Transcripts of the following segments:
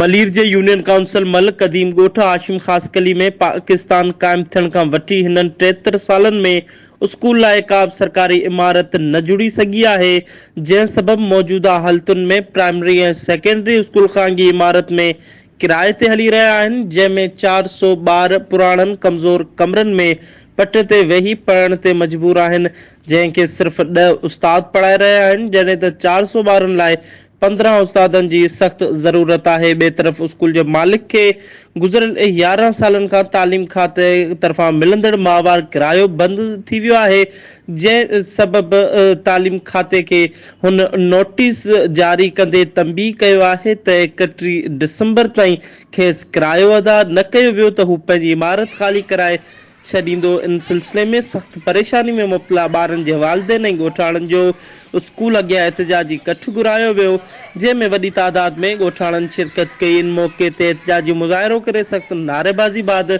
ملير جي union council مل قديم ڳوٺ هاشم خاصخيلي ۾ پاڪستان قائم ٿيڻ کان وٺي هنن 73 سالن ۾ اسڪول لاء ڪا به سرڪاري عمارت نه جڙي سگهي آهي جنهن سبب موجوده حالتن ۾ پرائمري ۽ سيڪنڊري اسڪول خانگي عمارت ۾ ڪرائي تي هلي رهيا آهن جنهن ۾ 400 ٻار پراڻن ڪمزور ڪمرن ۾ پٽ تي ويهي پڙهڻ تي مجبور آهن جنهن کي صرف ڏهه استاد پڙهائي رهيا آهن جڏهن ته 400 ٻارن لاء 15 استادن جي سخت ضرورت آهي ٻئي طرف اسڪول جي مالڪ کي گذريل 11 سالن کان تعليم کاتي طرفان ملندڙ ماهوار ڪرايو بند ٿي ويو آهي جنهن سبب تعليم کاتي کي هن نوٽيس جاري ڪندي تنبيهه ڪيو آهي ته 31 ڊسمبر تائين کيس ڪرايو ادا نه ڪيو ويو ته هو پنهنجي عمارت خالي ڪرائي ڇڏيندو. ان سلسلي ۾ سخت پريشاني ۾ مبتلا ٻارن جي والدين ۽ ڳوٺاڻن جو اسڪول اڳيان احتجاجي ڪٺ گهرايو ويو جنهن ۾ وڏي تعداد ۾ ڳوٺاڻن شرڪت ڪئي. ان موقعي تي احتجاجي مظاهرو ڪري سخت نعريبازي بعد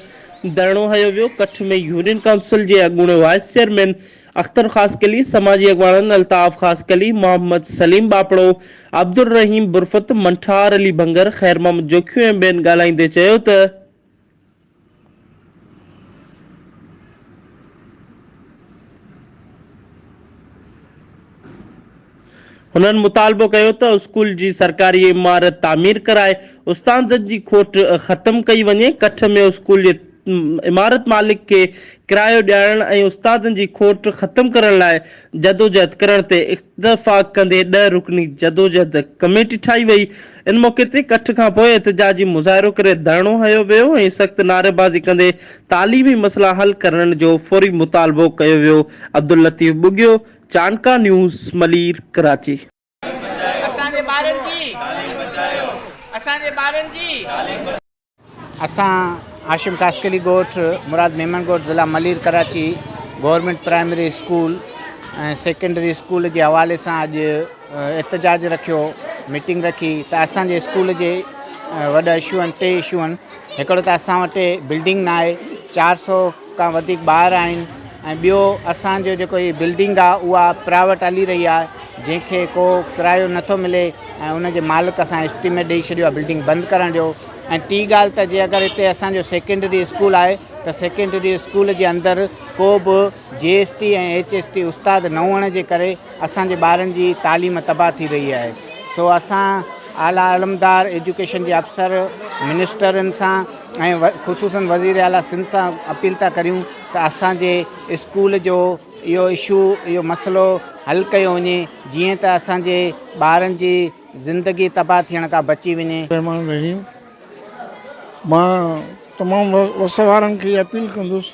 ڌرڻو هنيو ويو. ڪٺ ۾ يونين ڪائونسل جي اڳوڻي وائيس چيئرمين اختر خاصخيلي، سماجي اڳواڻن الطاف خاصخيلي، محمد سليم ٻاپڙو، عبدالرحيم برفت، منٺار علي ڀنگر، خير محمد جوکيو ۽ ٻين ڳالهائيندي چيو ته، هنن مطالبو ڪيو ته اسڪول جي سرڪاري عمارت تعمير ڪرائي استادن جي کوٽ ختم ڪئي وڃي، ڪٺ ۾ اسڪول جي عمارت مالڪ کي ڪرايو ڏيارڻ ۽ استادن جي کوٽ ختم ڪرڻ لاء جدوجهد ڪرڻ تي اتفاق ڪندي ڏهه رڪني جدوجهد ڪميٽي ٺاهي وئي. ان موقعي تي ڪٺ کانپوء احتجاجي مظاهرو ڪري ڌرڻو هنيو ويو ۽ سخت نعريبازي ڪندي تعليمي مسئلا حل ڪرڻ جو فوري مطالبو ڪيو ويو. عبداللطيف ٻگهيو، چانڊڪا نيوز، ملير، ڪراچي. اسان جي ٻارن جي اسان جي ٻارن جي. اسان هاشم خاصخيلي ڳوٺ مراد ميمڻ ڳوٺ ضلع Malir Karachi government primary school ۽ secondary school جي حوالي سان اڄ احتجاج رکيو ميٽنگ رکي ته اسان جي اسڪول جي وڏا اشو آهن ٽي اشو آهن هڪڙو ته اسان وٽ بلڊنگ نه آهي 400 کان وڌيڪ ٻار آهن ۽ ٻيو اسان جو جيڪو هي بلڊنگ آهي اها پرائيويٽ هلي رهي آهي جنهن کي ڪو ڪرايو نٿو ملي ۽ ان جي مالڪ اسان اسٽيميٽ ڏئي ڇڏيو آهي بلڊنگ بند ڪرڻ جو ۽ ٽي ڳالهه ته جي اگر هتي اسان جو سيڪنڊري اسڪول آهي ته سيڪنڊري اسڪول جي اندر ڪو به جي S T ۽ H S T استاد نه هئڻ جي ڪري اسان جي ٻارن جي تعليم تباهه ٿي رهي آهي سو اسان اعليٰ علمدار ايجوڪيشن جي افسر منسٽرن سان ۽ خصوصن وزير اعليٰ سنڌ سان اپيل ٿا ڪريون ته اسان جي اسڪول جو اهو اشو اهو مسئلو حل ڪيو وڃي جيئن ته اسان جي ٻارن جي زندگي تباهه ٿيڻ کان بچي وڃي. الرحمان الرحيم مان تمام وس وارن کي اها اپيل ڪندس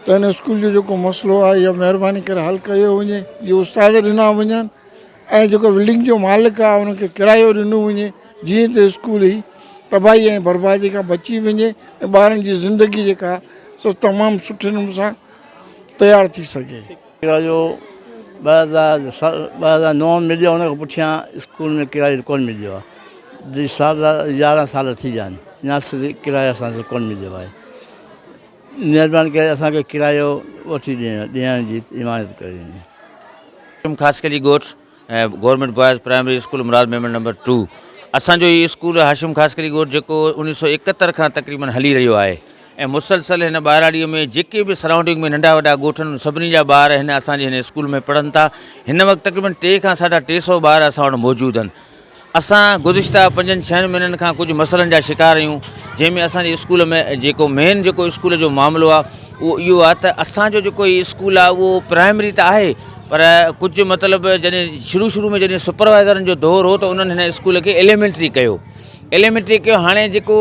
ته هن اسڪول جو جيڪو مسئلو آهي اهو مهرباني ڪري حل ڪيو وڃي جي استاد ڏنا وڃن ۽ جيڪو بلڊنگ جو مالڪ آهي ان کي ڪرايو ڏنو وڃي جيئن ته اسڪول هي تباهي ۽ بربادي کان بچي وڃي ۽ ٻارن جي زندگي جيڪا سو تمام سٺي نموني سان تيار ٿي سگهي. ڪرايو 2009 ۾ مليو ان کان پٺيان اسڪول ۾ ڪرايو ڪونه مليو آهي جي سال 11 سال ٿي ويا آهن اڃا ڪرايو اسان کي ڪونه مليو آهي مهرباني ڪري اسان کي ڪرايو وٺي ڏيڻ جي حمايت ڪئي وڃي. هاشم خاصخيلي ڳوٺ ۽ government boys primary school Murad Memon number two اسان جو هي اسڪول هاشم خاصخيلي ڳوٺ جيڪو 1971 کان تقريبن هلي رهيو آهي ۽ مسلسل هن ٻهراڙي ۾ جيڪي به سرائونڊنگ ۾ ننڍا وڏا ڳوٺ آهن سڀني جا ٻار هن اسان جي هن اسڪول ۾ پڙهن ٿا هن وقت تقريبن ٽي کان ساڍا ٽي سو ٻار اسان وٽ موجود آهن اسان گذشته پنجن ڇهن مهينن کان ڪجهه مسئلن جا شڪار آهيون جنهن ۾ اسان جي اسڪول ۾ جيڪو مين جيڪو اسڪول جو معاملو آهي اهو اهو آهي ته اسان جو جيڪو هي اسڪول آهي اهو پرائمري ته آهي پر ڪجهه مطلب جڏهن شروع شروع ۾ جڏهن سپروائزرن جو دور هو ته انهن هن اسڪول کي ايليمينٽري ڪيو ايليمينٽري ڪيو هاڻي جيڪو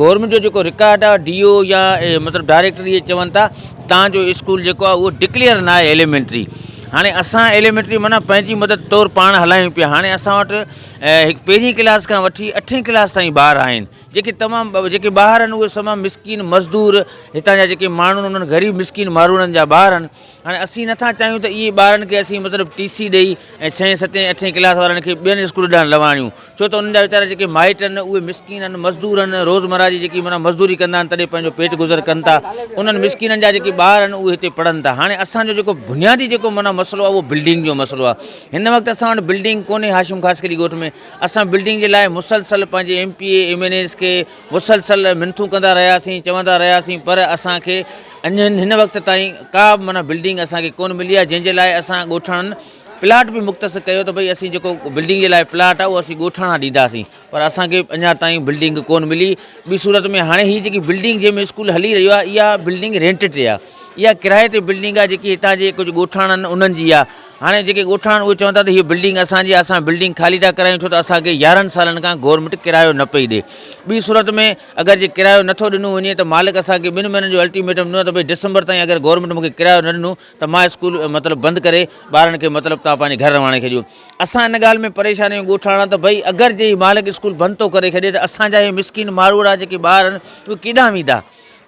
گورنمينٽ جو جيڪو رڪارڊ آهي ڊي او يا مطلب ڊائريڪٽر اهي چون ٿا تان جو اسڪول جيڪو آهي اهو ڊڪليئر نه آهي ايليمينٽري هاڻي اسان ايليمينٽري معنيٰ پنهنجي مدد طور پاڻ هلايون پيا هاڻي اسان وٽ هڪ پهرين ڪلاس کان وٺي اٺين ڪلاس تائين ٻار آهن جيڪي تمام جيڪي ٻار آهن اهي تمام مسڪين مزدور هتان جا جيڪي ماڻهو آهن انهن غريب مسڪين ماروئڙن جا ٻار آهن هاڻي اسين نٿا چاهيون ته اهي ٻارن کي اسين مطلب ٽي سي ڏئي ۽ ڇهين ستين اٺين ڪلاس وارن کي ٻين اسڪول ڏانهن لواڻيون ڇو ته انهن جا ويچارا جيڪي مائٽ آهن اهي مسڪين آهن مزدور آهن روزمره جي جيڪي معنيٰ مزدوري ڪندا آهن تڏهن پنهنجو پيٽ گذر ڪن ٿا انهن مسڪينن جا جيڪي ٻار آهن اهي هتي پڙهن ٿا هاڻي اسان جو جيڪو بنيادي جيڪو معنيٰ مسئلو آهي اهو بلڊنگ جو مسئلو آهي هن وقت اسان وٽ بلڊنگ ڪونهي هاشم خاصخيلي ڳوٺ ۾ اسان بلڊنگ جي لاء مسلسل پنهنجي M P A M N As کي مسلسل منٿون ڪندا رهياسين چوندا رهياسين پر اسان کي اڃا هن وقت تائين ڪا به معنيٰ بلڊنگ اسان کي ڪونه ملي آهي جنهن جي لاء اسان ڳوٺاڻن پلاٽ به مختص ڪيو ته ڀئي اسين جيڪو بلڊنگ جي لاء پلاٽ آهي اهو اسين ڳوٺاڻا ڏينداسين پر اسان کي اڃا تائين بلڊنگ ڪونه ملي ٻي صورت ۾ هاڻي هي جيڪي بلڊنگ جنهن ۾ اسڪول هلي رهيو آهي اها بلڊنگ رينٽ تي آهي اها ڪرائي تي بلڊنگ آهي جيڪي هتان جي ڪجهه ڳوٺاڻن انهن جي آهي هاڻي جيڪي ڳوٺاڻا آهن اهي چون ٿا ته هيء بلڊنگ اسان جي آهي اسان بلڊنگ خالي ٿا ڪرايون ڇو ته اسان کي يارهن سالن کان گورنمينٽ ڪرايو نه پئي ڏي ٻي صورت ۾ اگر جي ڪرايو نٿو ڏنو وڃي ته مالڪ اسان کي ٻن مهينن جو الٽيميٽم ڏنو آهي ته ڀئي ڊسمبر تائين اگر گورنمينٽ مون کي ڪرايو نه ڏنو ته مان اسڪول مطلب بند ڪري ٻارن کي مطلب توهان پنهنجي گهر رواڻي ڇڏيو اسان ان ڳالهه ۾ پريشان آهيون ڳوٺاڻا ته ڀئي اگر جي هي مالڪ اسڪول بند ٿو ڪري ڇڏي ته اسان جا هي مسڪين ماروئڙا جيڪي ٻار آهن اهي ڪيڏانهن ويندا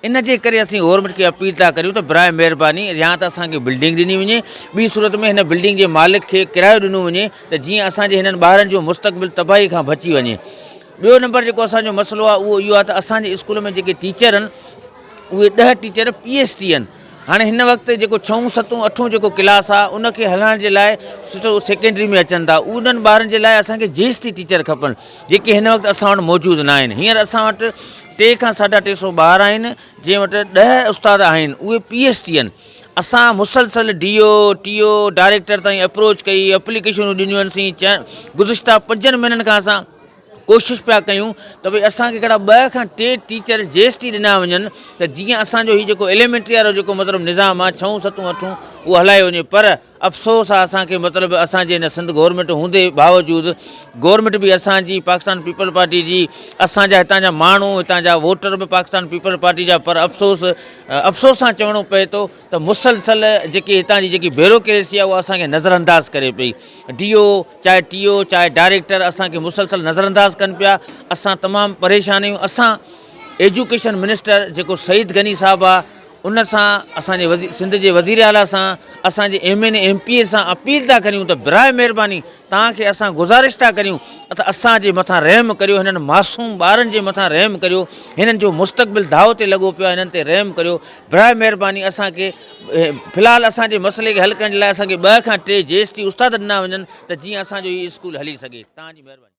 ان جي ڪري اسين گورنمينٽ کي اپيل ٿا ڪريون ته براء مهرباني يا ته اسان کي بلڊنگ ڏني وڃي ٻي صورت ۾ هن بلڊنگ جي مالڪ کي ڪرايو ڏنو وڃي ته جيئن اسان جي هنن ٻارن جو مستقبل تباهي کان بچي وڃي ٻيو نمبر جيڪو اسان جو مسئلو آهي اهو اهو آهي ته اسان جي اسڪول ۾ جيڪي ٽيچر آهن اهي ڏهه ٽيچر پي ايس ٽي آهن هاڻي هن وقت جيڪو ڇهون ستون اٺون جيڪو ڪلاس آهي ان کي هلائڻ جي لاء سٺو سيڪنڊري ۾ اچن ٿا انهن ٻارن جي لاء اسان کي جي ايس ٽي ٽيچر کپن جيڪي هن وقت اسان وٽ موجود نه آهن هينئر اسان وٽ ٽي کان ساڍا ٽي سو ٻار آهن جنهن وٽ ڏهه استاد آهن اهي پي ايس ٽي آهن اسان مسلسل D O T O director تائين اپروچ ڪئي اپليڪيشنون ڏنيون آهن سين گذشته پنجن مهينن کان اسان ڪوشش پيا ڪيون ته ڀئي اسان کي ڪهڙا ٻه کان ٽي ٽيچر جي ايس ٽي ڏنا وڃن ته جيئن اسان جو هي جيڪو ايليمينٽري وارو جيڪو مطلب نظام آهي ڇهون ستون اٺون اهو هلايو وڃي پر افسوس آهي اسان کي مطلب اسان جي هن سنڌ گورنمينٽ هوندي باوجود گورنمينٽ به اسان جي پاڪستان پيپلز پارٽي جي اسان جا هتان جا ماڻهو هتان جا ووٽر به پاڪستان پيپلز پارٽي جا پر افسوس افسوس سان چوڻو پئي ٿو ته مسلسل جيڪي هتان جي جيڪي بيوروڪريسي آهي اها اسان کي نظر انداز ڪري پئي ڊي او چاهي ٽي او چاهي ڊائريڪٽر اسان کي مسلسل نظر انداز ڪن پيا اسان تمام پريشان آهيون اسان ايجوڪيشن منسٽر جيڪو سعيد غني صاحب آهي ان سان اسان جي وزير سنڌ جي وزير اعليٰ سان اسان جي M N A M P A سان اپيل ٿا ڪريون ته براء مهرباني توهان کي اسان گذارش ٿا ڪريون ته اسان جي مٿان رحم ڪريو هنن معصوم ٻارن جي مٿان رحم ڪريو هنن جو مستقبل داء تي لڳو پيو آهي هنن تي رحم ڪريو براء مهرباني اسان کي في الحال اسان جي مسئلي کي حل ڪرڻ جي لاء اسان کي ٻه کان ٽي جي ايس ٽي استاد ڏنا وڃن ته جيئن اسان جو هي اسڪول هلي سگهي توهان جي مهرباني.